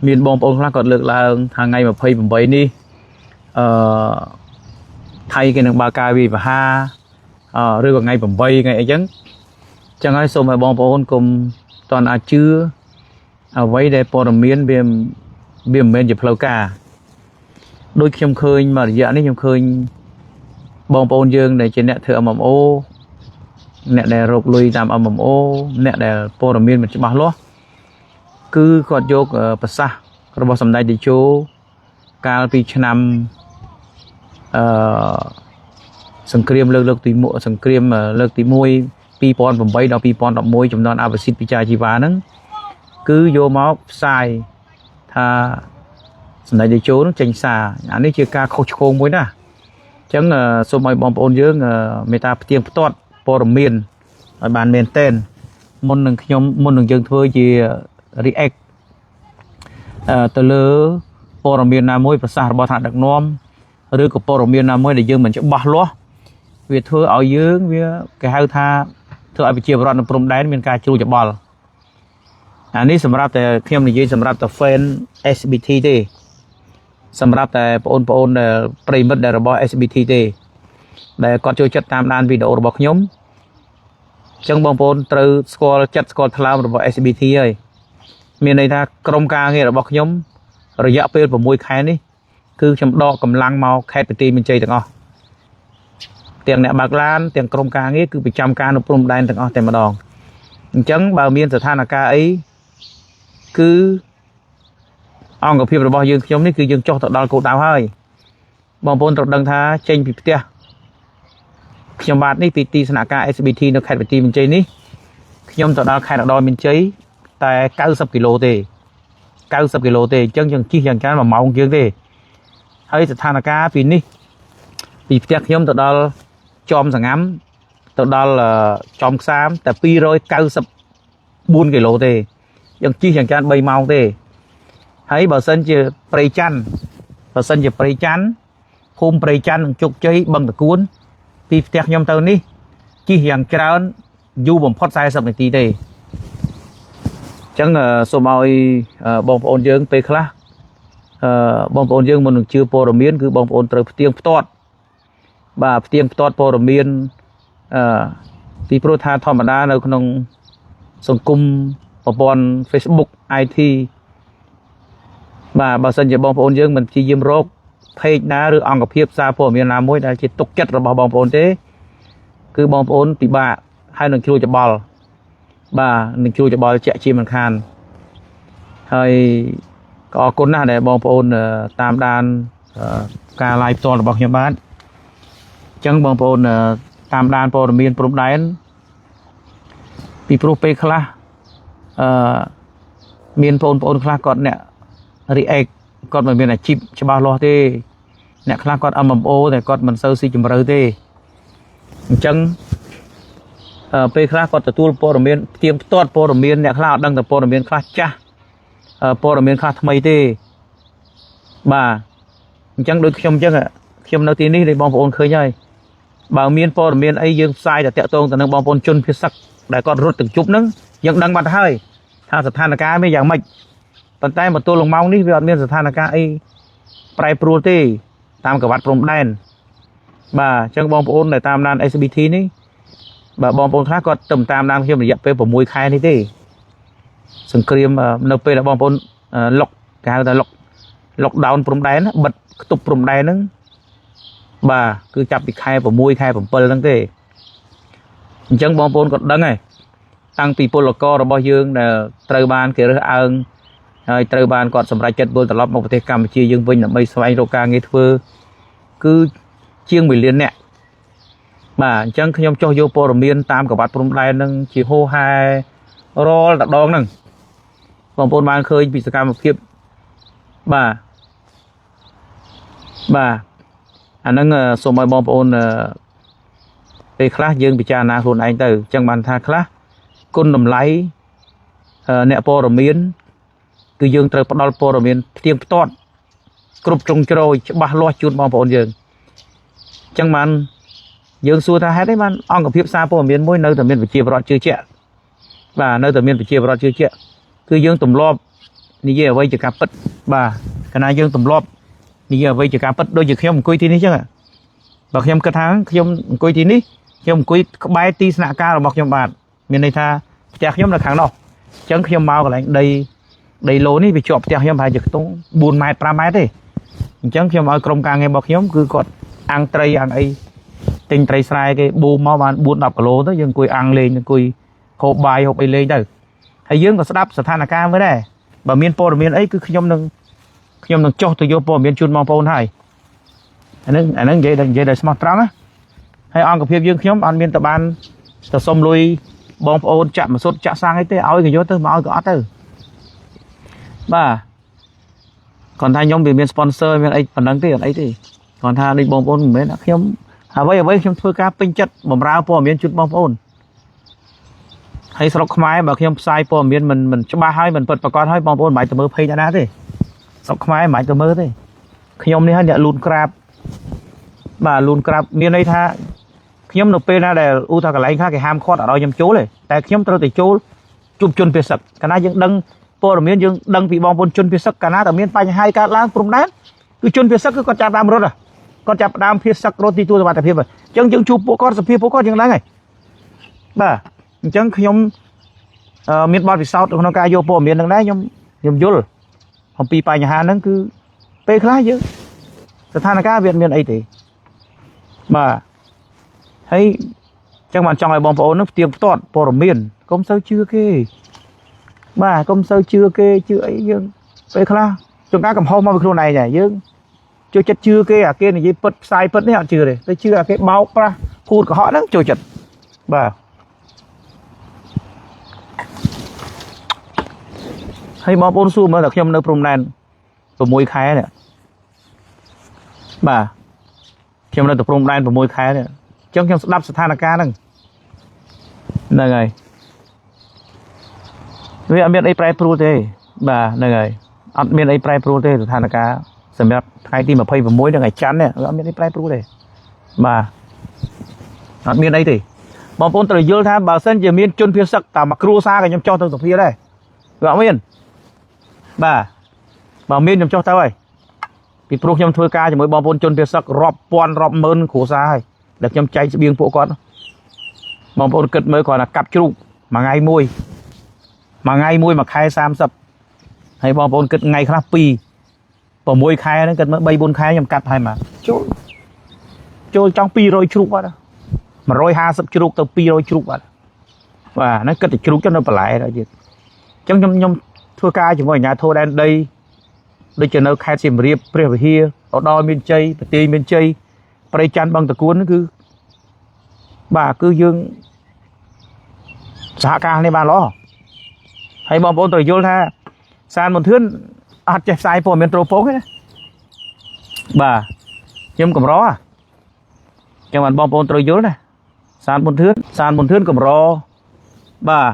មានបងប្អូនខ្លះគាត់លើកឡើងថាថ្ងៃ28នេះអឺថៃគេនឹងបើកការវិវហាឬក៏ថ្ងៃ8ថ្ងៃអីចឹងចឹងហើយសូមឲ្យបងប្អូនកុំតន់អាចជឿអ្វីដែលព័ត៌មានវាវាមិនមែនជាផ្លូវការដូចខ្ញុំឃើញមួយរយៈនេះខ្ញុំឃើញបងប្អូនយើងដែលជាអ្នកធ្វើ MMO អ្នកដែលរកលុយតាម MMO អ្នកដែលព័ត៌មានមិនច្បាស់លាស់គឺគាត់យកប្រសាសន៍របស់សម្ដេចតេជោកាលពីឆ្នាំអឺសង្គ្រាមលើកលើកទី1សង្គ្រាមលើកទី1 2008ដល់2011ចំនួនអភិសិទ្ធពិចារជីវ៉ាហ្នឹងគឺយកមកផ្សាយថាសម្ដេចតេជោនឹងចេញសារអានេះជាការខុសឆ្គងមួយណាអញ្ចឹងសូមឲ្យបងប្អូនយើងមេត្តាផ្ទៀងផ្ទាត់ព័ត៌មានឲ្យបានមែនតែនមុននឹងខ្ញុំមុននឹងយើងធ្វើជា react ទៅលើព័ត៌មានណាមួយប្រសាសន៍របស់ថ្នាក់ដឹកនាំឬក៏ព័ត៌មានណាមួយដែលយើងមិនច្បាស់លាស់វាធ្វើឲ្យយើងវាគេហៅថាធ្វើឲ្យប្រជាពលរដ្ឋនៅព្រំដែនមានការជ្រួលច្បល់អានេះសម្រាប់តែខ្ញុំនិយាយសម្រាប់តែ fan SBT ទេសម្រាប់តែបងប្អូនដែលប្រិយមិត្តដែលរបស់ SBT ទេដែលគាត់ចូលចិត្តតាមដានវីដេអូរបស់ខ្ញុំអញ្ចឹងបងប្អូនត្រូវស្គាល់ចិត្តស្គាល់ថ្លើមរបស់ SBT ហើយមានន័យថាក្រុមការងាររបស់ខ្ញុំរយៈពេល6ខែនេះគឺខ្ញុំដកកម្លាំងមកខេត្តបន្ទាយមានជ័យទាំងអស់ទាំងអ្នកបើកឡានទាំងក្រុមការងារគឺប្រចាំការនៅព្រំដែនទាំងអស់តែម្ដងអញ្ចឹងបើមានស្ថានភាពអីគឺអង្គភាពរបស់យើងខ្ញុំនេះគឺយើងចុះទៅដល់គោលដៅហើយបងប្អូនត្រូវដឹងថាចេញពីផ្ទះខ្ញុំបាទនេះពីទីស្នាក់ការ SBT នៅខេត្តបន្ទាយមានជ័យនេះខ្ញុំទៅដល់ខេត្តឧត្តរមានជ័យតែ90គីឡូទេ90គីឡូទេអញ្ចឹងយើងជិះយ៉ាងច្រើន1ម៉ោងជាងទេហើយស្ថានភាពពីនេះពីផ្ទះខ្ញុំទៅដល់ជាំសងាំទៅដល់ចំខ្សាមតែ294គីឡូទេយើងជិះយ៉ាងច្រើន3ម៉ោងទេហើយបើសិនជាព្រៃច័ន្ទបើសិនជាព្រៃច័ន្ទភូមិព្រៃច័ន្ទនិងជោគជ័យបឹងតកួនពីផ្ទះខ្ញុំទៅនេះជិះយ៉ាងច្រើនយូរបំផុត40នាទីទេអញ្ចឹងសូមឲ្យបងប្អូនយើងពេលខ្លះអឺបងប្អូនយើងមុននឹងជឿព័ត៌មានគឺបងប្អូនត្រូវផ្ទៀងផ្ទាត់បាទផ្ទៀងផ្ទាត់ព័ត៌មានអឺពីព្រោះថាធម្មតានៅក្នុងសង្គមប្រព័ន្ធ Facebook IT បាទបើសិនជាបងប្អូនយើងមិនព្យាយាមរក page ណាឬអង្គភាពសារព័ត៌មានណាមួយដែលជាទុកចិត្តរបស់បងប្អូនទេគឺបងប្អូនពិបាកហើយនឹងជ្រួលច្បល់បាទនឹងជ្រួលច្បល់ជាក់ជាមិនខានហើយក៏អរគុណណាស់ដែលបងប្អូនតាមដានការ live ផ្ទាល់របស់ខ្ញុំបាទអញ្ចឹងបងប្អូនតាមដានព័ត៌មានព្រំដែនពីព្រោះពេលខ្លះអឺមានបងប្អូនខ្លះគាត់អ្នក react គាត់មិនមានអាជីពច្បាស់លាស់ទេអ្នកខ្លះគាត់ MMO តែគាត់មិនសូវស៊ីជម្រៅទេអញ្ចឹងពេលខ្លះគាត់ទទួលព័ត៌មានផ្ទៀងផ្ទាត់ព័ត៌មានអ្នកខ្លះអត់ដឹងតែព័ត៌មានខ្លះចាស់ព័ត៌មានខ្លះថ្មីទេបាទអញ្ចឹងដូចខ្ញុំអញ្ចឹងខ្ញុំនៅទីនេះដូចបងប្អូនឃើញហើយបើមានព័ត៌មានអីយើងផ្សាយតែតាក់ទងទៅនឹងបងប្អូនជនភៀសសឹកដែលគាត់រត់ទាំងជប់ហ្នឹងយើងដឹងបាត់ហើយថាស្ថានភាពវាយ៉ាងម៉េចប៉ុន្តែមកទល់នឹងម៉ោងនេះវាអត់មានស្ថានភាពអីប្រែប្រួលទេតាមក្រវ៉ាត់ព្រំដែនបាទអញ្ចឹងបងប្អូនដែលតាមដាន SBT នេះបាទបងប្អូនខ្លះគាត់ទៅតាមដានខ្ញុំរយៈពេល6ខែនេះទេសង្គ្រាមនៅពេលដែលបងប្អូនលុកគេហៅថាលុក lockdown ព្រំដែនបិទខ្ទប់ព្រំដែនហ្នឹងបាទគឺចាប់ពីខែ6ខែ7ហ្នឹងទេអញ្ចឹងបងប្អូនក៏ដឹងហើយតាំងពីពលកររបស់យើងដែលត្រូវបានគេរើសអើងហើយត្រូវបានគាត់សម្រេចចិត្តវិលត្រឡប់មកប្រទេសកម្ពុជាយើងវិញដើម្បីស្វែងរកការងារធ្វើគឺជាង1លានអ្នកបាទអញ្ចឹងខ្ញុំចុះយកព័ត៌មានតាមក្រវ៉ាត់ព្រំដែននឹងជាហោហែរាល់តដងហ្នឹងបងប្អូនបានឃើញពីសកម្មភាពបាទបាទអាហ្នឹងសូមឲ្យបងប្អូនពេលខ្លះយើងពិចារណាខ្លួនឯងទៅអញ្ចឹងបានថាខ្លះគុណតម្លៃអ្នកព័ត៌មានគឺយើងត្រូវផ្ដល់ព័ត៌មានផ្ទៀងផ្ទាត់គ្រប់ជ្រុងជ្រោយច្បាស់លាស់ជូនបងប្អូនយើងអញ្ចឹងបានយើងសួរថាហេតុអីបានអង្គភាពសារព័ត៌មានមួយនៅតែមានប្រជាពលរដ្ឋជឿជាក់បាទនៅតែមានប្រជាពលរដ្ឋជឿជាក់គឺយើងទម្លាប់ និយាយអ្វីជាការពិតបាទកាលណាយើងទម្លាប់និយាយអ្វីជាការពិតដូចជាខ្ញុំអង្គុយទីនេះចឹងបើខ្ញុំគិតថាខ្ញុំអង្គុយទីនេះខ្ញុំអង្គុយក្បែរទីស្នាក់ការរបស់ខ្ញុំបាទមានន័យថាផ្ទះខ្ញុំនៅខាងនោះអញ្ចឹងខ្ញុំមកកន្លែងដីដីឡូនេះវាជាប់ផ្ទះខ្ញុំប្រហែលជាខ្ទង់4ម៉ែត្រ5ម៉ែត្រទេអញ្ចឹងខ្ញុំឲ្យក្រុមការងាររបស់ខ្ញុំគឺគាត់អាំងត្រីអាំងអីទិញត្រីស្រែគេបូមមកបាន4 10គីឡូទៅយើងអង្គុយអាំងលេងអង្គុយហូបបាយហូបអីលេងទៅហើយយើងក៏ស្ដាប់ស្ថានភាពមើលដែរបើមានព័ត៌មានអីគឺខ្ញុំនឹងចុះទៅយកព័ត៌មានជូនបងប្អូនហើយអាហ្នឹងនិយាយដោយស្មោះត្រង់ណាហើយអង្គភាពយើងខ្ញុំអត់មានទៅបានទៅសុំលុយបងប្អូនចាក់ម៉ាសុតចាក់សាំងអីទេឲ្យគេយកទៅមកឲ្យក៏អត់ទៅបាទគាត់ថាខ្ញុំវាមាន sponsor មានអីប៉ុណ្ណឹងទេអត់អីទេគាត់ថានេះបងប្អូនមិនមែនខ្ញុំអ្វីអ្វីខ្ញុំធ្វើការពេញចិត្តបំរើព័ត៌មានជូនបងប្អូនហើយស្រុកខ្មែរបើខ្ញុំផ្សាយព័ត៌មានមិនច្បាស់ហើយមិនពិតប្រាកដហើយបងប្អូនមិនបាច់ទៅមើល page ណាទេស្រុកខ្មែរមិនបាច់ទៅមើលទេខ្ញុំនេះហើយអ្នកលូនក្រាបបាទលូនក្រាបមានន័យថាខ្ញុំនៅពេលណាដែលឧទាហរណ៍កន្លែងខ្លះគេហាមឃាត់អត់ឲ្យខ្ញុំចូលទេតែខ្ញុំត្រូវតែចូលជួបជនភៀសសឹកកាលណាយើងដឹងព័ត៌មានយើងដឹងពីបងប្អូនជនភៀសសឹកកាលណាតែមានបញ្ហាកើតឡើងព្រំដែនគឺជនភៀសសឹកគឺគាត់ចាប់ដើមរត់គាត់ចាប់ដើមភៀសសឹករត់ទីទួលសុវត្ថិភាពអញ្ចឹងយើងជួបពួកគាត់សភាពួកគាត់យើងដឹងហើយបាទអញ្ចឹងខ្ញុំមានបទពិសោធន៍ក្នុងការយកព័ត៌មាននឹងដែរខ្ញុំខ្ញុំយល់អំពីបញ្ហាហ្នឹងគឺពេលខ្លះយើងស្ថានភាពវាអត់មានអីទេបាទហើយអញ្ចឹងបានចង់ឲ្យបងប្អូននឹងផ្ទៀងផ្ទាត់ព័ត៌មានកុំសូវជឿគេបាទកុំសូវជឿគេជឿអីយើងពេលខ្លះជួនកាលកំហុសមកពីខ្លួនឯងដែរយើងចូលចិត្តជឿគេអាគេនិយាយពិតផ្សាយពិតនេះអត់ជឿទេតែជឿអាគេបោកប្រាស់ភូតកុហកហ្នឹងចូលចិត្តបាទហើយបងប្អូនសួរមើលថាខ្ញុំនៅព្រំដែន6ខែនេះបាទខ្ញុំនៅតែព្រំដែន6ខែនេះអញ្ចឹងខ្ញុំស្ដាប់ស្ថានភាពហ្នឹងហ្នឹងហើយវាអត់មានអីប្រែប្រួលទេបាទហ្នឹងហើយអត់មានអីប្រែប្រួលទេស្ថានភាពសម្រាប់ថ្ងៃទី26ដល់ថ្ងៃច័ន្ទនេះវាអត់មានអីប្រែប្រួលទេបាទអត់មានអីទេបងប្អូនត្រូវយល់ថាបើសិនជាមានជនភៀសសឹកតាមគ្រួសារក៏ខ្ញុំចុះទៅសភាដែរវាអត់មានបាទបើមានខ្ញុំចុះទៅហើយពីព្រោះខ្ញុំធ្វើការជាមួយបងប្អូនជនភៀសសឹករាប់ពាន់រាប់ម៉ឺនគ្រួសារហើយដែលខ្ញុំចែកស្បៀងពួកគាត់បងប្អូនគិតមើលគ្រាន់តែកាប់ជ្រូកមួយថ្ងៃមួយមួយថ្ងៃមួយមួយខែ30ហើយបងប្អូនគិតថ្ងៃខ្លះ2 6ខែហ្នឹងគិតមើល3 4ខែខ្ញុំកាត់ហើយមកចូលចូលចង់200ជ្រូកបាត់150ជ្រូកទៅ200ជ្រូកបាត់បាទហ្នឹងគិតតែជ្រូកចុះនៅបន្លែដល់ទៀតអញ្ចឹងខ្ញុំខ្ញុំធ្វើការជាមួយអាជ្ញាធរដែនដីដូចជានៅខេត្តសៀមរាបព្រះវិហារឧត្តរមានជ័យបន្ទាយមានជ័យព្រៃច័ន្ទបឹងតកួនហ្នឹងគឺបាទគឺយើងសហការនេះបានល្អហើយបងប្អូនត្រូវយល់ថាសានមន្ទឿនអត់ចេះផ្សាយព័ត៌មានត្រូពងទេណាបាទខ្ញុំកម្រចឹងបានបងប្អូនត្រូវយល់ណាសានមន្ទឿនសានមន្ទឿនកម្របាទ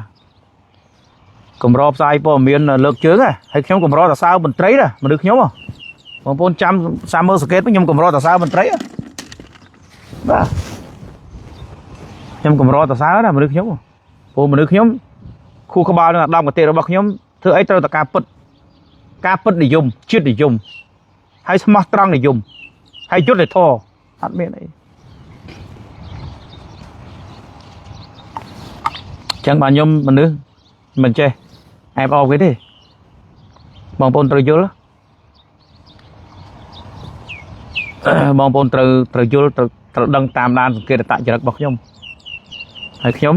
កម្រផ្សាយព័ត៌មានលើកជើងហើយខ្ញុំកម្រតសើមន្ត្រីណាមនុស្សខ្ញុំបងប្អូនចាំសាមើលសង្កេតខ្ញុំកម្រតសើមន្ត្រីបាទខ្ញុំកម្រតសើណាមនុស្សខ្ញុំព្រោះមនុស្សខ្ញុំខួរក្បាលនឹងអាដាមកតិរបស់ខ្ញុំធ្វើអីត្រូវតែការពិតការពិតនិយមជាតិនិយមហើយស្មោះត្រង់និយមហើយយុត្តិធម៌អត់មានអីចឹងបាទខ្ញុំមនុស្សមិនចេះអែបអបគេទេបងប្អូនត្រូវយល់បងប្អូនត្រូវត្រូវយល់ត្រូវត្រូវដឹងតាមដានសង្កេតតចរិតរបស់ខ្ញុំហើយខ្ញុំ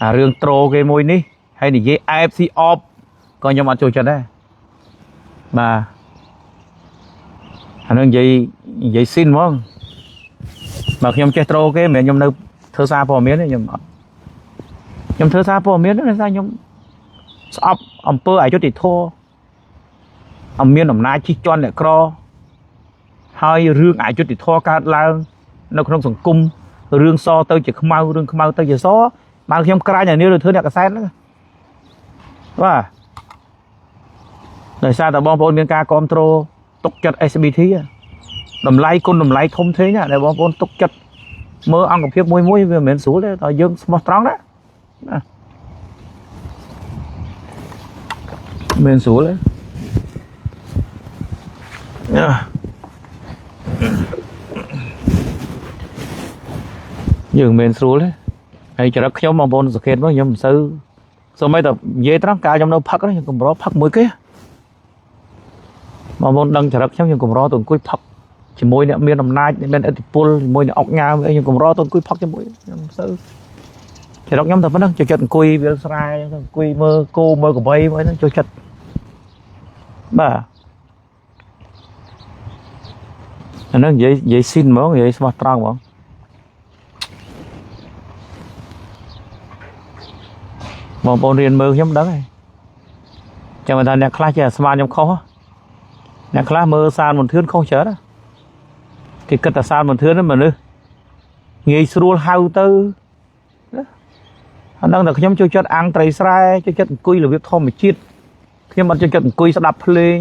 អារឿងត្រូគេមួយនេះហើយនិយាយអែបស៊ីអបក៏ខ្ញុំអត់ចូលចិត្តដែរបាទអានឹងនិយាយនិយាយស៊ីនហ្មងបើខ្ញុំចេះត្រូគេមិនមែនខ្ញុំនៅធ្វើសារព័ត៌មានទេខ្ញុំអត់ខ្ញុំធ្វើសារព័ត៌មានទេដោយសារខ្ញុំស្អប់អំពើអយុត្តិធម៌អមានអំណាចជិះជាន់អ្នកក្រហើយរឿងអយុត្តិធម៌កើតឡើងនៅក្នុងសង្គមរឿងសទៅជាខ្មៅរឿងខ្មៅទៅជាសបានខ្ញុំក្រាញឲ្យនេះឬធ្វើអ្នកកសែតហ្នឹងបាទដោយសារតែបងប្អូនមានការគ្រប់គ្រងទុកចិត្ត SBT តម្លៃគុណតម្លៃធំធេងណាដែលបងប្អូនទុកចិត្តមើលអង្គភាពមួយមួយវាមិនមែនស្រួលទេដល់យើងស្មោះត្រង់ណាណា មានស្រួលទេអាយើងមិនស្រួលទេហើយចរិតខ្ញុំបងប្អូនសង្កេតមកខ្ញុំមិនសូវសូម្បីតែនិយាយត្រង់កាលខ្ញុំនៅផឹកហ្នឹងខ្ញុំកម្រផឹកមួយគេបងប្អូនដឹងចរិតខ្ញុំខ្ញុំកម្រទៅអង្គុយផឹកជាមួយអ្នកមានអំណាចអ្នកមានឥទ្ធិពលជាមួយអ្នកអុកញ៉ាមអីខ្ញុំកម្រទៅអង្គុយផឹកជាមួយខ្ញុំមិនសូវចរិតខ្ញុំតែប៉ុណ្្នឹងចូលចិត្តអង្គុយវាលស្រែអញ្ចឹងអង្គុយមើលគោមើលក្របីមើលអីហ្នឹងចូលចិត្តបាទអាហ្នឹងនិយាយនិយាយស៊ីនហ្មងនិយាយស្មោះត្រង់ហ្មងបងប្អូនរៀនមើលខ្ញុំដឹងហើយចាំថាអ្នកខ្លះចេះអាស្មានខ្ញុំខុសហ៎អ្នកខ្លះមើលសានមន្ទឿនខុសច្រើនណាគេគិតថាសានមន្ទឿនហ្នឹងមនុស្សងាយស្រួលហៅទៅណាអាហ្នឹងតែខ្ញុំចូលចិត្តអាំងត្រីស្រែចូលចិត្តអង្គុយរបៀបធម្មជាតិខ្ញុំអត់ចូលចិត្តអង្គុយស្ដាប់ភ្លេង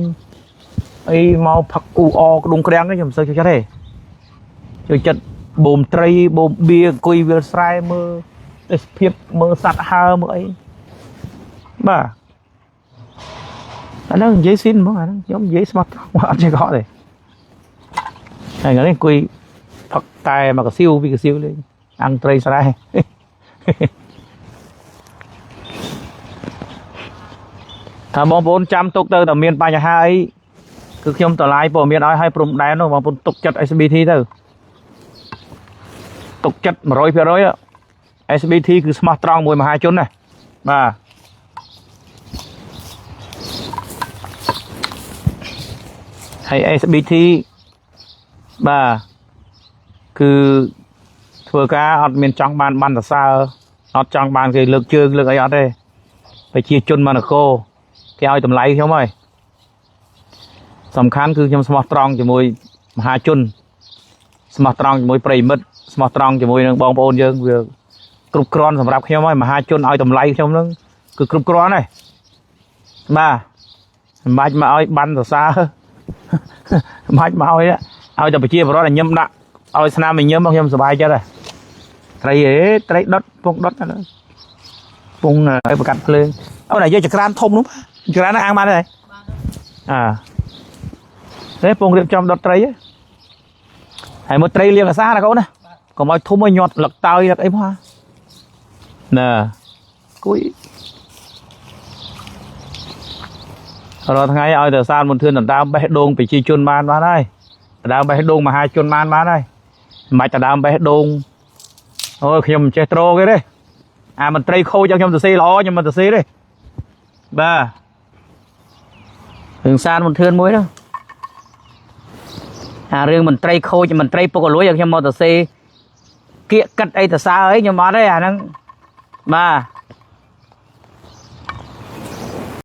អីមកផឹកអ៊ូអក្ដុងក្រាំងទេខ្ញុំមិនសូវចូលចិត្តទេចូលចិត្តបូមត្រីបូមបៀអង្គុយវាលស្រែមើលទេសភាពមើលសត្វហើមើលអីបាទអាហ្នឹងនិយាយស៊ីនហ្មងអាហ្នឹងខ្ញុំនិយាយស្មោះត្រង់អត់ចេះកុហកទេហើយថ្ងៃនេះអង្គុយផឹកតែមកកសៀវពីកសៀវលេងអាំងត្រីស្រែ ថាបងប្អូនចាំទុកទៅតែមានបញ្ហាអីគឺខ្ញុំតឡាយព័ត៌មានឲ្យឲ្យព្រំដែននោះបងប្អូនទុកចិត្ត SBT ទៅទុកចិត្ត100% SBT គឺស្មោះត្រង់មួយមហាជនណាបាទហើយ SBT បាទគឺធ្វើការអត់មានចង់បានបានសរសើរអត់ចង់បានគេលើកជើងលើកអីអត់ទេប្រជាជនមកនគរគេឲ្យតម្លៃខ្ញុំហើយសំខាន់គឺខ្ញុំស្មោះត្រង់ជាមួយមហាជនស្មោះត្រង់ជាមួយប្រិយមិត្តស្មោះត្រង់ជាមួយនឹងបងប្អូនយើងវាគ្រប់គ្រាន់សម្រាប់ខ្ញុំហើយមហាជនឲ្យតម្លៃខ្ញុំនឹងគឺគ្រប់គ្រាន់ហើយបាទមិនបាច់មកឲ្យបានសរសើរ មិនបាច់មកឲ្យឲ្យតែប្រជាពលរដ្ឋឲ្យញឹមដាក់ឲ្យស្នាមឲ្យញឹមខ្ញុំសប្បាយចិត្តហើយត្រីអេត្រីដុតពងដុតហ្នឹងពងឲ្យប្រកាត់ភ្លើងអូនយកចក្រានធំនោះចក្រានហ្នឹងអាំងបានទេអាទេពងរៀបចំដុតត្រីហើយមកត្រីលៀងអាសាណាកូនណាកុំឲ្យធំឲ្យញាត់លឹកតើយលឹកអីផងណាគួយរាល់ថ្ងៃឲ្យតែសានមុនធឿនដណ្ដើមបេះដូងប្រជាជនបានបានហើយដណ្ដើមបេះដូងមហាជនបានបានហើយមិនបាច់ដណ្ដើមបេះដូងអូយខ្ញុំមិនចេះត្រូគេទេអាមន្ត្រីខូចឲ្យខ្ញុំសរសេរល្អខ្ញុំមិនសរសេរទេបាទរឿងសានមុនធឿនមួយនោះអារឿងមន្ត្រីខូចមន្ត្រីពុករលួយឲ្យខ្ញុំមកសរសេរគៀកកិតអីទៅសើអីខ្ញុំអត់ទេអាហ្នឹងបាទ